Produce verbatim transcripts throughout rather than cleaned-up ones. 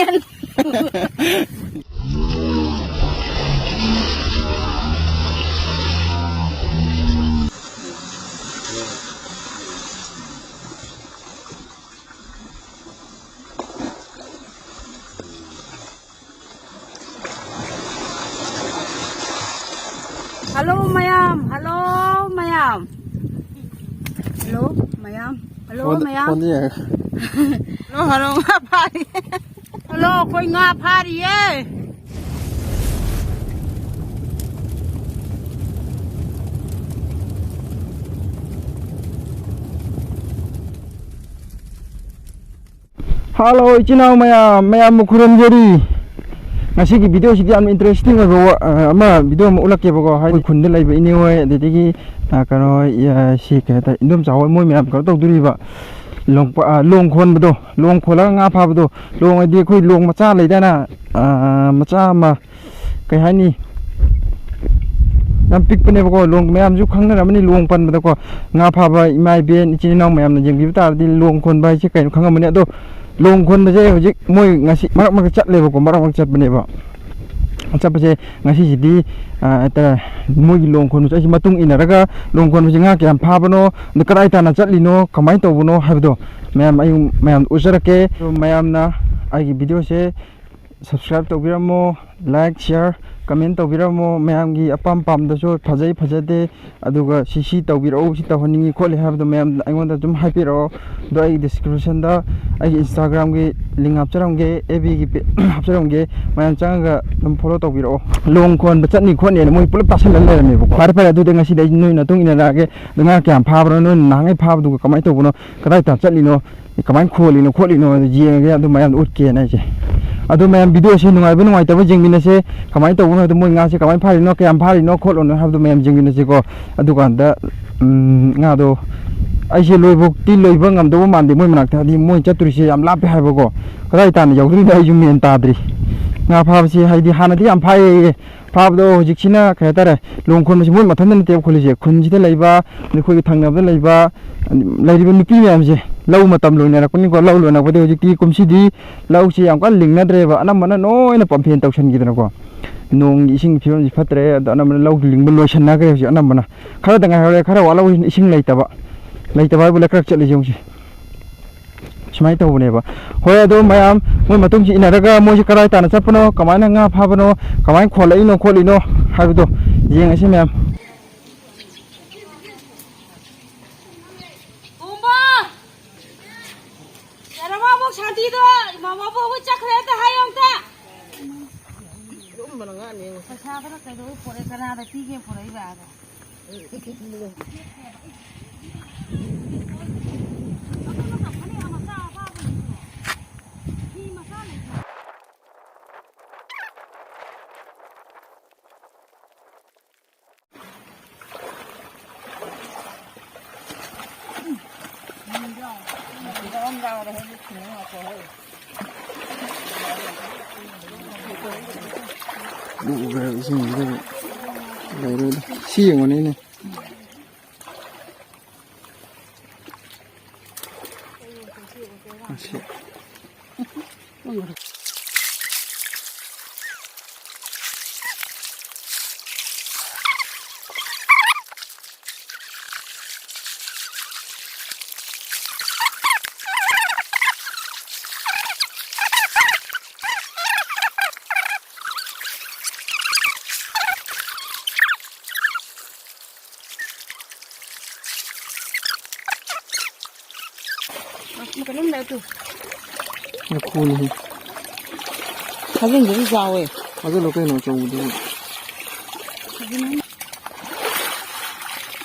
Hello ꯃꯌꯥꯝ, hello ꯃꯌꯥꯝ, hello ꯃꯌꯥꯝ, hello ꯐꯣꯟ, ꯃꯌꯥꯝ꯫ ꯐꯣꯟꯗ ꯌꯦꯡꯉꯒ꯫ Hello, hello, ꯉꯥ ꯐꯥꯔꯤ꯫ Hello, ꯑꯩꯈꯣꯏ ꯉꯥ ꯐꯥꯔꯤꯌꯦ꯫ Hello ꯏꯆꯤꯟ ꯏꯅꯥꯎ ꯃꯌꯥꯝ, ꯃꯌꯥꯝꯕꯨ ꯈꯨꯔꯨꯝꯖꯔꯤ꯫ ꯉꯁꯤꯒꯤ video ꯁꯤꯗꯤ ꯌꯥꯝꯅ interesting ꯑꯣꯏꯕ ꯋꯥ-, ꯑ, ꯑꯃ video ꯑꯃ ꯎꯠꯂꯛꯀꯦꯕꯀꯣ꯫ ꯍꯥꯏꯗꯤ ꯈꯨꯟꯗ ꯂꯩꯕ ꯏꯅꯦ ꯍꯣꯏ, ꯑꯗꯒꯤꯗꯤ, ꯑ, ꯀꯩꯅꯣ ꯍꯣꯏ, ꯑ, ꯁꯤ ꯀꯩ ꯍꯥꯏꯇꯥꯔꯦ, ꯏꯟꯗꯣꯝꯆꯥ ꯍꯣꯏ, ꯃꯣꯏ ꯃꯌꯥꯝ ꯀꯩꯅꯣ ꯇꯧꯗꯣꯔꯤꯕ, ꯂꯣꯡ ꯄ-, ꯑ, ꯂꯣꯡ ꯈꯣꯟꯕꯗꯣ, ꯂꯣꯡ ꯈꯣꯜꯂꯒ ꯉꯥ ꯐꯥꯕꯗꯣ꯫ ꯂꯣꯡ ꯍꯥꯏꯗꯤ ꯑꯩꯈꯣꯏ ꯂꯣꯡ ꯃꯆꯥ ꯂꯩꯗꯅ, ꯑ, ꯃꯆꯥ ꯑꯃ, ꯀꯩ ꯍꯥꯏꯅꯤ, ꯌꯥꯝ ꯄꯤꯛꯄꯅꯦꯕꯀꯣ꯫ ꯂꯣꯡ ꯃꯌꯥꯝꯁꯨ ꯈꯪꯅꯔꯝꯃꯅꯤ, ꯂꯣꯡ ꯄꯟꯕꯗꯀꯣ꯫ ꯉꯥ ꯐꯥꯕ ꯏꯃꯥ ꯏꯕꯦꯟ ꯏꯆꯤꯟ ꯏꯅꯥꯎ ꯃꯌꯥꯝꯅ ꯌꯦꯡꯕꯤꯕ ꯇꯥꯔꯗꯤ ꯂꯣꯡ ꯈꯣꯟꯕ ꯍꯥꯏꯁꯦ ꯀꯩꯅꯣ ꯈꯪꯉꯝꯃꯅꯤ꯫ ꯑꯗꯣ ꯂꯣꯡ ꯈꯣꯟꯕꯁꯦ ꯍꯧꯖꯤꯛ ꯃꯣꯏ ꯉꯁꯤ ꯃꯔꯛ ꯃꯔꯛ ꯆꯠꯂꯦꯕꯀꯣ, ꯃꯔꯛ ꯃꯔꯛ ꯆꯠꯄꯅꯦꯕ꯫ ꯆꯠꯄꯁꯦ ꯉꯁꯤꯁꯤꯗꯤ, ꯑ, ꯍꯥꯏꯇꯥꯔꯦ, ꯃꯣꯏꯒꯤ ꯂꯣꯡ ꯈꯣꯟꯕꯁꯦ ꯑꯩꯁꯦ ꯃꯇꯨꯡ ꯏꯟꯅꯔꯒ ꯂꯣꯡ ꯈꯣꯟꯕꯁꯦ ꯉꯥ ꯀꯌꯥꯝ ꯐꯥꯕꯅꯣ, ꯑꯗ ꯀꯗꯥꯏ ꯇꯥꯟꯅ ꯆꯠꯂꯤꯅꯣ, ꯀꯃꯥꯏꯅ ꯇꯧꯕꯅꯣ ꯍꯥꯏꯕꯗꯣ ꯃꯌꯥꯝ ꯑꯩ ꯃꯌꯥꯝꯗ ꯎꯠꯆꯔꯛꯀꯦ꯫ ꯑꯗꯣ ꯃꯌꯥꯝꯅ ꯑꯩꯒꯤ video ꯁꯦ subscribe ꯇꯧꯕꯤꯔꯝꯃꯣ, like, share, comment ꯇꯧꯕꯤꯔꯝꯃꯣ꯫ ꯃꯌꯥꯝꯒꯤ ꯑꯄꯥꯝ ꯄꯥꯝꯗꯁꯨ ꯐꯖꯩ ꯐꯖꯗꯦ, ꯑꯗꯨꯒ ꯁꯤ, ꯁꯤ ꯇꯧꯕꯤꯔꯛꯎ, ꯁꯤ ꯇꯧꯍꯟꯅꯤꯡꯉꯤ ꯈꯣꯠꯂꯤ ꯍꯥꯏꯕꯗꯣ ꯃꯌꯥꯝ ꯑꯩꯉꯣꯟꯗ ꯑꯗꯨꯝ ꯍꯥꯏꯕꯤꯔꯛꯑꯣ꯫ ꯑꯗꯣ ꯑꯩꯒꯤ description ꯗ ꯑꯩꯒꯤ Instagram ꯒꯤ link ꯍꯥꯞꯆꯔꯝꯒꯦ, F B ꯒꯤ ꯄꯦ-, ꯍꯥꯞꯆꯔꯝꯒꯦ, ꯃꯌꯥꯝ ꯆꯪꯉꯒ ꯑꯗꯨꯝ follow ꯇꯧꯕꯤꯔꯛꯑꯣ꯫ ꯂꯣꯡ ꯈꯣꯟꯕ ꯆꯠꯅꯤ ꯈꯣꯠꯅꯤꯅ ꯃꯣꯏ ꯄꯨꯂꯞ ꯇꯥꯁꯜꯂ ꯂꯩꯔꯝꯃꯦꯕꯀꯣ꯫ ꯐꯔꯦ, ꯐꯔꯦ, ꯑꯗꯨꯗꯤ ꯉꯁꯤꯗꯤ ꯑꯩ ꯅꯣꯏ ꯃꯇꯨꯡ ꯏꯟꯅꯔꯛꯑꯒꯦ꯫ ꯑꯗꯣ ꯉꯥ ꯀꯌꯥꯝ ꯐꯥꯕꯅꯣ, ꯅꯣꯏꯅ ꯅꯍꯥꯟꯉꯩ ꯐꯥꯕꯗꯨꯒ ꯀꯃꯥꯏꯅ ꯇꯧꯕꯅꯣ, ꯀꯗꯥꯏ ꯇꯥꯟꯅ ꯆꯠꯂꯤꯅꯣ, ꯀꯃꯥꯏꯅ ꯈꯣꯜꯂꯤꯅꯣ ꯈꯣꯠꯂꯤꯅꯣ ꯌꯦꯡꯉꯒꯦ꯫ ꯑꯗꯨ ꯃꯌꯥꯝꯗ ꯎꯠꯀꯦꯅ ꯑꯩꯁꯦ꯫ ꯑꯗꯣ ꯃꯌꯥꯝ video ꯁꯦ ꯅꯨꯡꯉꯥꯏꯕ ꯅꯨꯡꯉꯥꯏꯇꯕ ꯌꯦꯡꯃꯤꯟꯅꯁꯦ꯫ ꯀꯃꯥꯏꯅ ꯇꯧꯕꯅꯣ ꯍꯥꯏꯕꯗꯣ, ꯃꯣꯏ ꯉꯥꯁꯦ ꯀꯃꯥꯏꯅ ꯐꯥꯔꯤꯅꯣ, ꯀꯌꯥꯝ ꯐꯥꯔꯤꯅꯣ ꯈꯣꯠꯂꯤꯅꯣ ꯍꯥꯏꯕꯗꯣ ꯃꯌꯥꯝ ꯌꯦꯡꯃꯤꯟꯅꯁꯦꯀꯣ꯫ ꯑꯗꯨꯀꯥꯟꯗ, ꯎꯝ, ꯉꯥꯗꯣ ꯑꯩꯁꯦ ꯂꯣꯏꯕꯨꯛꯇꯤ ꯂꯣꯏꯕ ꯉꯝꯗꯧꯕ ꯃꯥꯟꯗꯦ ꯃꯣꯏ ꯃꯅꯥꯛꯇ, ꯍꯥꯏꯗꯤ ꯃꯣꯏ ꯆꯠꯇꯣꯔꯤꯁꯦ ꯌꯥꯝ ꯂꯥꯞꯄꯦ ꯍꯥꯏꯕꯀꯣ꯫ ꯀꯗꯥꯏ ꯇꯥꯟꯅ ꯌꯧꯗꯣꯏꯅꯣ ꯑꯩꯁꯨ ꯃꯦꯟ ꯇꯥꯗ꯭ꯔꯤ꯫ ꯉꯥ ꯐꯥꯕꯁꯤ ꯍꯥꯏꯗꯤ ꯍꯥꯟꯅꯗꯤ ꯌꯥꯝ ꯐꯥꯏꯌꯦ꯫ ꯐꯥꯕꯗꯣ ꯍꯧꯖꯤꯛꯁꯤꯅ ꯀꯩ ꯍꯥꯏꯇꯥꯔꯦ, ꯂꯣꯡ ꯈꯣꯟꯕꯁꯤ ꯃꯣꯏ ꯃꯊꯟꯇ ꯅꯠꯇꯦꯕ ꯈꯣꯜꯂꯤꯁꯦ, ꯈꯨꯟꯁꯤꯗ ꯂꯩꯕ, ꯑꯩꯈꯣꯏꯒꯤ ꯊꯪꯅꯕꯗ ꯂꯩꯕ, ꯂꯩꯔꯤꯕ ꯅꯨꯄꯤ ꯃꯌꯥꯝꯁꯦ, ꯂꯧ ꯃꯇꯝ ꯂꯣꯏꯅꯔꯛꯄꯅꯤꯀꯣ, ꯂꯧ ꯂꯣꯏꯅꯔꯛꯄꯗꯒꯤ ꯍꯧꯖꯤꯛꯇꯤ ꯀꯨꯝꯁꯤꯗꯤ ꯂꯧꯁꯤ ꯌꯥꯝ ꯀꯟꯅ ꯂꯤꯡꯅꯗ꯭ꯔꯦꯕ, ꯑꯅꯝꯕꯅ ꯂꯣꯏꯅ ꯄꯝꯐꯦꯟ ꯇꯧꯁꯟꯈꯤꯗꯅꯀꯣ, ꯅꯣꯡꯒꯤ ꯏꯁꯤꯡ ꯐꯤꯕꯝꯁꯤ ꯐꯠꯇ꯭ꯔꯦ꯫ ꯑꯗꯣ ꯑꯅꯝꯕꯅ ꯂꯧ ꯂꯤꯡꯕ ꯂꯣꯏꯁꯟꯅꯈ꯭ꯔꯦ ꯍꯧꯖꯤꯛ ꯑꯅꯝꯕꯅ꯫ ꯈꯔꯗ ꯉꯥꯏꯍꯧꯔꯦ, ꯈꯔ ꯋꯥꯠꯍꯧ, ꯏꯁꯤꯡ ꯂꯩꯇꯕ, ꯂꯩꯇꯕ ꯍꯥꯏꯕꯨ ꯂꯩꯀ꯭ꯔꯛ ꯆꯠꯂꯤꯁꯦ ꯍꯧꯖꯤꯛ꯫ ꯁꯨꯃꯥꯏꯅ ꯇꯧꯕꯅꯦꯕ꯫ ꯍꯣꯏ, ꯑꯗꯣ ꯃꯌꯥꯝ ꯃꯣꯏ ꯃꯇꯨꯡꯁꯤ ꯏꯟꯅꯔꯒ ꯃꯣꯏꯁꯤ ꯀꯗꯥꯏ ꯇꯥꯟꯅ ꯆꯠꯄꯅꯣ, ꯀꯃꯥꯏꯅ ꯉꯥ ꯐꯥꯕꯅꯣ, ꯀꯃꯥꯏꯅ ꯈꯣꯠꯂꯛꯏꯅꯣ ꯈꯣꯠꯂꯤꯅꯣ ꯍꯥꯏꯕꯗꯣ ꯌꯦꯡꯉꯁꯤ ꯃꯌꯥꯝ꯫ ꯇꯣꯝꯕ! ꯌꯥꯔꯕ ꯑꯕꯣꯛ ꯁꯥꯟꯇꯤꯗꯣ? ꯏꯃꯥ ꯕꯥꯕꯨ ꯍꯣꯏ ꯆꯠꯈ꯭ꯔꯦ ꯑꯝꯇ ꯍꯥꯏꯌꯣ ꯑꯝꯇ꯫ ꯄꯩꯁꯥ ꯈꯔ ꯀꯩꯗꯧꯕꯩ ꯄꯣꯔꯛꯑꯦ? ꯀꯅꯥꯗ ꯄꯤꯒꯦ ꯄꯣꯔꯛꯏꯕ ꯑꯗꯣ? ꯂꯨꯈ꯭ꯔꯦ ꯏꯁꯤꯡꯁꯤꯗ ꯂꯩꯔꯣꯏꯗ꯫ ꯁꯤ ꯌꯦꯡꯉꯨꯅꯦ ꯏꯅꯦ꯫ ꯑꯁꯤ꯫ ꯀꯩꯅꯣꯝ ꯂꯩꯔꯛꯇꯨ꯫ ꯂꯐꯨꯅꯤ꯫ ꯊꯥꯖꯤꯟꯗꯨꯗꯤ ꯆꯥꯎꯋꯦ꯫ ꯊꯥꯖꯤꯜꯂꯣ ꯀꯩꯅꯣ ꯑꯆꯧꯕꯗꯨꯕꯨ꯫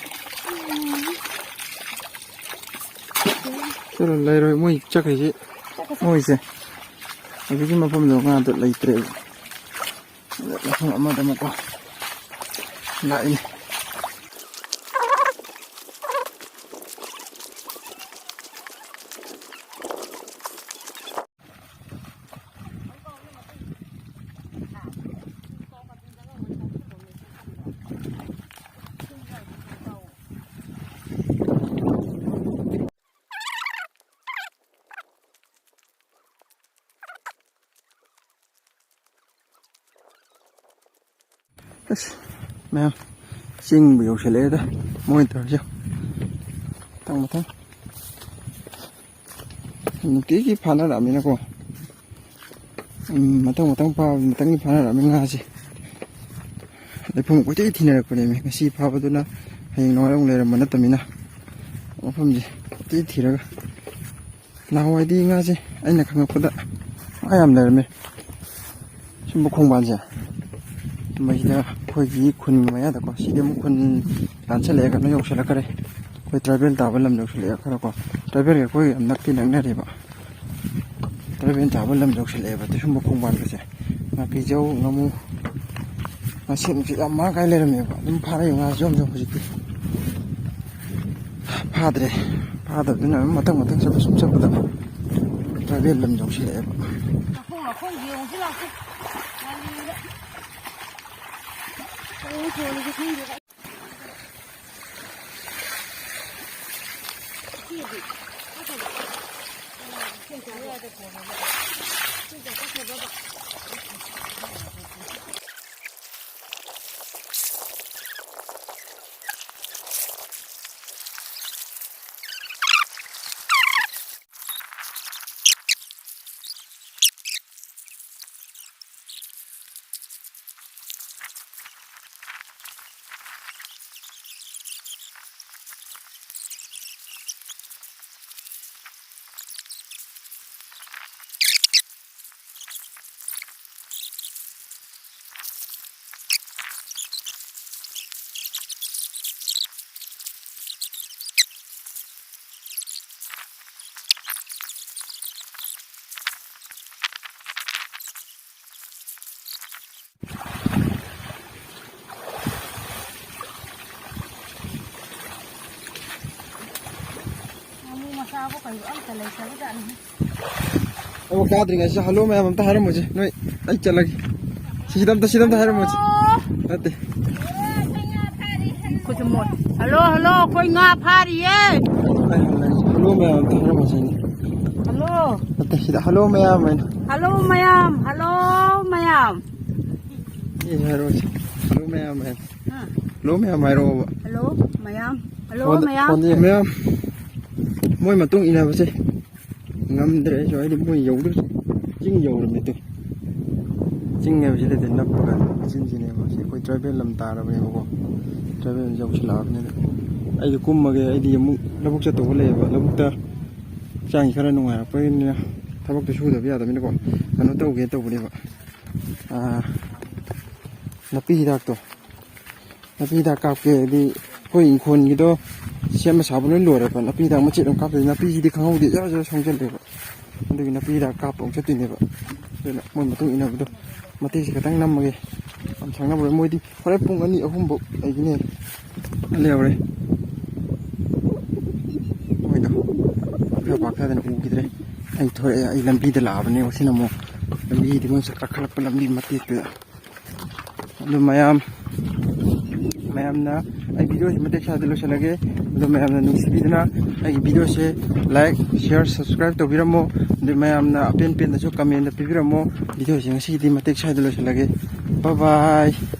ꯆꯠꯂꯣ, ꯂꯩꯔꯣꯏ ꯃꯣꯏ ꯆꯠꯈ꯭ꯔꯤꯁꯤ꯫ ꯃꯣꯏꯁꯦ ꯍꯧꯖꯤꯛꯀꯤ ꯃꯐꯝꯗꯣ ꯉꯥꯗꯣ ꯂꯩꯇ꯭ꯔꯦꯕ꯫ ꯑꯗ ꯃꯐꯝ ꯑꯃꯗ ꯑꯃꯨꯛꯀꯣ ꯂꯥꯛꯏꯅꯦ꯫ ꯑꯁ, ꯃꯌꯥꯝ ꯆꯤꯡꯕꯨ ꯌꯧꯁꯤꯜꯂꯛꯑꯦꯗ, ꯃꯣꯏ ꯇꯧꯔꯤꯁꯦ꯫ ꯃꯊꯪ ꯃꯊꯪ ꯅꯨꯡꯇꯤꯒꯤ ꯐꯥꯅꯔꯛꯑꯕꯅꯤꯅꯀꯣ꯫ ꯎꯝ, ꯃꯊꯪ ꯃꯊꯪ ꯐꯥꯕ, ꯃꯊꯪꯒꯤ ꯐꯥꯅꯔꯛꯑꯕꯅꯤ ꯉꯥꯁꯦ꯫ ꯂꯩꯐꯝ ꯀꯣꯏꯊꯤ ꯊꯤꯅꯔꯛꯄꯅꯦꯃꯤ꯫ ꯉꯁꯤ ꯐꯥꯕꯗꯨꯅ ꯍꯌꯦꯡ ꯅꯣꯡꯉꯥꯜꯂ ꯑꯃꯨꯛ ꯂꯩꯔꯝꯕ ꯅꯠꯇꯕꯅꯤꯅ, ꯃꯐꯝꯁꯦ ꯀꯣꯏꯊꯤ ꯊꯤꯔꯒ꯫ ꯅꯍꯥꯟꯋꯥꯏꯗꯤ ꯉꯥꯁꯦ ꯑꯩꯅ ꯈꯪꯉꯛꯄꯗ ꯉꯥ ꯌꯥꯝ ꯂꯩꯔꯝꯃꯦ꯫ ꯁꯨꯝꯕ ꯈꯣꯡꯕꯥꯟꯁꯦ, ꯃꯁꯤꯗ ꯑꯩꯈꯣꯏꯒꯤ ꯈꯨꯟꯒꯤ ꯃꯌꯥꯗꯀꯣ, ꯁꯤꯗꯤ ꯑꯃꯨꯛ ꯈꯨꯟ ꯂꯥꯟꯁꯜꯂꯛꯑꯦ, ꯀꯩꯅꯣ ꯌꯧꯁꯜꯂꯛꯈ꯭ꯔꯦ꯫ ꯑꯩꯈꯣꯏ ꯇ꯭ꯔꯥꯏꯕꯦꯜ ꯇꯥꯕ ꯂꯝ ꯌꯧꯁꯜꯂꯛꯑꯦ ꯈꯔꯀꯣ꯫ ꯇ꯭ꯔꯥꯏꯕꯦꯜꯒ ꯑꯩꯈꯣꯏ ꯌꯥꯝ ꯅꯛꯇꯤ ꯅꯛꯅꯔꯦꯕ꯫ ꯇ꯭ꯔꯥꯏꯕꯦꯜ ꯇꯥꯕ ꯂꯝ ꯌꯧꯁꯜꯂꯛꯑꯦꯕ ꯁꯨꯝꯕ ꯈꯣꯡꯕꯥꯟꯒꯁꯦ꯫ ꯉꯥꯀꯤꯖꯧ, ꯉꯥꯃꯨ, ꯉꯥꯁꯦꯞ ꯅꯨꯡꯁꯦꯞ ꯌꯥꯝ ꯃꯔꯥꯡ ꯀꯥꯏ ꯂꯩꯔꯝꯃꯦꯕ꯫ ꯑꯗꯨꯝ ꯐꯥꯔꯛꯏ ꯉꯥꯁꯦ ꯌꯣꯝ ꯌꯣꯝ ꯍꯧꯖꯤꯛꯇꯤ꯫ ꯐꯥꯗ꯭ꯔꯦ꯫ ꯐꯥꯗꯕꯗꯨꯅ ꯑꯗꯨꯝ ꯃꯊꯪ ꯃꯊꯪ ꯆꯠꯄ ꯁꯨꯝ ꯆꯠꯄꯗ ꯇ꯭ꯔꯥꯏꯕꯦꯜ ꯂꯝ ꯌꯧꯁꯤꯜꯂꯛꯑꯦꯕ꯫ ꯃꯈꯣꯡ ꯃꯈꯣꯡ ꯌꯦꯡꯉꯨꯁꯤ ꯂꯥꯛꯁꯤ꯫ ꯉꯥꯔꯤꯗ꯫ ꯀꯔꯤ ꯀꯣꯜꯂꯤꯒꯦ ꯈꯪꯗꯦ꯫ ꯁꯤꯗꯤ꯫ ꯉꯥꯃꯨ ꯃꯆꯥꯕꯨ ꯀꯩꯅꯣ ꯑꯝꯇ ꯂꯩꯇꯕꯖꯥꯠꯅꯤ꯫ ꯑꯃꯨꯛ ꯇꯥꯗ꯭ꯔꯤꯉꯩꯁꯤꯗ ꯍꯜꯂꯣ ꯃꯌꯥꯝ ꯑꯝꯇ ꯍꯥꯏꯔꯝꯃꯨꯁꯦ꯫ ꯅꯣꯏ, ꯑꯩ ꯆꯠꯂꯒꯦ꯫ ꯁꯤꯗ ꯑꯝꯇ, ꯁꯤꯗ ꯑꯝꯇ ꯍꯥꯏꯔꯝꯃꯨꯁꯦ꯫ ꯅꯠꯇꯦ꯫ ꯈꯨꯠꯁꯨ ꯃꯣꯠ꯫ ꯍꯜꯂꯣ, ꯍꯜꯂꯣ, ꯑꯩꯈꯣꯏ ꯉꯥ ꯐꯥꯔꯤꯌꯦ꯫ ꯍꯜꯂꯣ ꯃꯌꯥꯝ ꯑꯝꯇ ꯍꯥꯏꯔꯝꯃꯨꯁꯦ꯫ ꯍꯜꯂꯣ꯫ ꯅꯠꯇꯦ, ꯁꯤꯗ ꯍꯜꯂꯣ ꯃꯌꯥꯝ ꯍꯥꯏꯅ꯫ ꯍꯜꯂꯣ ꯃꯌꯥꯝ, ꯍꯜꯂꯣ ꯃꯌꯥꯝ꯫ ꯑꯦ, ꯍꯥꯏꯔꯣꯁꯦ꯫ ꯍꯜꯂꯣ ꯃꯌꯥꯝ ꯍꯥꯏ꯫ ꯍꯥ? ꯍꯜꯂꯣ ꯃꯌꯥꯝ ꯍꯥꯏꯔꯛꯑꯣꯕ꯫ ꯍꯜꯂꯣ ꯃꯌꯥꯝ꯫ ꯍꯜꯂꯣ ꯐꯣꯟꯗ, ꯃꯌꯥꯝ꯫ ꯐꯣꯟꯗ ꯌꯦꯡ-, ꯃꯌꯥꯝ꯫ ꯃꯣꯏ ꯃꯇꯨꯡ ꯏꯟꯅꯕꯁꯦ ꯉꯝꯗ꯭ꯔꯦ ꯑꯩꯁꯨ, ꯍꯥꯏꯗꯤ ꯃꯣꯏ ꯌꯧꯗꯣꯏꯁꯦ ꯆꯤꯡ ꯌꯧꯔꯕꯅꯦ ꯇꯨ꯫ ꯆꯤꯡ ꯍꯥꯏꯕꯁꯤ ꯂꯩꯇꯦ, ꯅꯞꯄ ꯀꯥꯟꯗ ꯃꯆꯤꯟꯁꯤꯅꯦꯕ꯫ ꯁꯤ ꯑꯩꯈꯣꯏ ꯇ꯭ꯔꯥꯏꯕꯦꯜ ꯂꯝ ꯇꯥꯔꯕꯅꯦꯕꯀꯣ꯫ ꯇ꯭ꯔꯥꯏꯕꯦꯜ ꯌꯧꯁꯤꯜꯂꯛꯑꯕꯅꯤꯅ ꯑꯩꯁꯨ ꯀꯨꯝꯃꯒꯦ꯫ ꯑꯩꯗꯤ ꯑꯃꯨꯛ ꯂꯧꯕꯨꯛ ꯆꯠꯇꯧꯕ ꯂꯩꯌꯦꯕ꯫ ꯂꯧꯕꯨꯛꯇ ꯍꯛꯆꯥꯡꯁꯤ ꯈꯔ ꯅꯨꯡꯉꯥꯏꯔꯛꯄꯅꯤꯅ ꯊꯕꯛꯇꯤ ꯁꯨꯗꯕ ꯌꯥꯗꯕꯅꯤꯅꯀꯣ꯫ ꯀꯩꯅꯣ ꯇꯧꯒꯦ ꯇꯧꯕꯅꯦꯕ꯫ ꯑꯥ, ꯅꯥꯄꯤ ꯍꯤꯗꯥꯛꯇꯣ꯫ ꯅꯥꯄꯤ ꯍꯤꯗꯥꯛ ꯀꯥꯞꯀꯦ ꯍꯥꯏꯗꯤ ꯑꯩꯈꯣꯏ ꯏꯪꯈꯣꯜꯒꯤꯗꯣ ꯁꯦꯝꯕ ꯁꯥꯕ ꯂꯣꯏ ꯂꯣꯏꯔꯦꯕ꯫ ꯅꯥꯄꯤ ꯍꯤꯗꯥꯛ ꯃꯆꯦꯠ ꯑꯃ ꯀꯥꯞꯇꯗꯤ ꯅꯥꯄꯤꯁꯤꯗꯤ ꯈꯪꯍꯧꯗꯦ, ꯖꯔ ꯖꯔ ꯁꯣꯡꯖꯜꯂꯦꯕ꯫ ꯑꯗꯨꯒꯤ ꯅꯥꯄꯤ ꯍꯤꯗꯥꯛ ꯀꯥꯞꯄ ꯑꯃꯨꯛ ꯆꯠꯇꯣꯏꯅꯦꯕ꯫ ꯑꯗꯨꯅ ꯃꯣꯏ ꯃꯇꯨꯡ ꯏꯟꯅꯕꯗꯣ ꯃꯇꯦꯛꯁꯦ ꯈꯤꯇꯪ ꯅꯝꯃꯒꯦ꯫ ꯌꯥꯝ ꯁꯥꯡꯅꯕ ꯑꯣꯏꯔꯦ꯫ ꯃꯣꯏꯗꯤ ꯍꯣꯔꯦꯟ ꯄꯨꯡ ꯑꯅꯤ ꯑꯍꯨꯝꯐꯧ ꯂꯩꯒꯅꯤ꯫ ꯂꯩꯍꯧꯔꯦ꯫ ꯃꯣꯏꯗꯣ ꯈꯔ ꯄꯥꯛꯊꯗꯅ ꯎꯈꯤꯗ꯭ꯔꯦ꯫ ꯑꯩ ꯊꯣꯔꯛꯑꯦ, ꯑꯩ ꯂꯝꯕꯤꯗ ꯂꯥꯛꯑꯕꯅꯦ꯫ ꯉꯁꯤꯅ ꯑꯃꯨꯛ ꯂꯝꯕꯤꯗꯤ ꯃꯣꯏ ꯀꯥꯈꯠꯂꯛꯄ ꯂꯝꯕꯤ ꯃꯇꯦꯛꯇꯨꯗ꯫ ꯑꯗꯨ ꯃꯌꯥꯝ, ꯃꯌꯥꯝꯅ ꯑꯩ ꯚꯤꯗꯤꯑꯣꯁꯤ ꯃꯇꯦꯛ ꯁ꯭ꯋꯥꯏꯗ ꯂꯣꯏꯁꯤꯜꯂꯒꯦ꯫ ꯑꯗꯨ ꯃꯌꯥꯝꯅ ꯅꯨꯡꯁꯤꯕꯤꯗꯨꯅ ꯑꯩꯒꯤ ꯚꯤꯗꯤꯑꯣꯁꯦ like, share, subscribe ꯇꯧꯕꯤꯔꯝꯃꯣ꯫ ꯑꯗꯨ ꯃꯌꯥꯝꯅ ꯑꯄꯦꯟ ꯄꯦꯟꯗꯁꯨ comment ꯄꯤꯕꯤꯔꯝꯃꯣ꯫ ꯚꯤꯗꯤꯑꯣꯁꯦ ꯉꯁꯤꯒꯤꯗꯤ ꯃꯇꯦꯛ ꯁ꯭ꯋꯥꯏꯗ ꯂꯣꯏꯁꯤꯜꯂꯒꯦ꯫ Bye bye꯫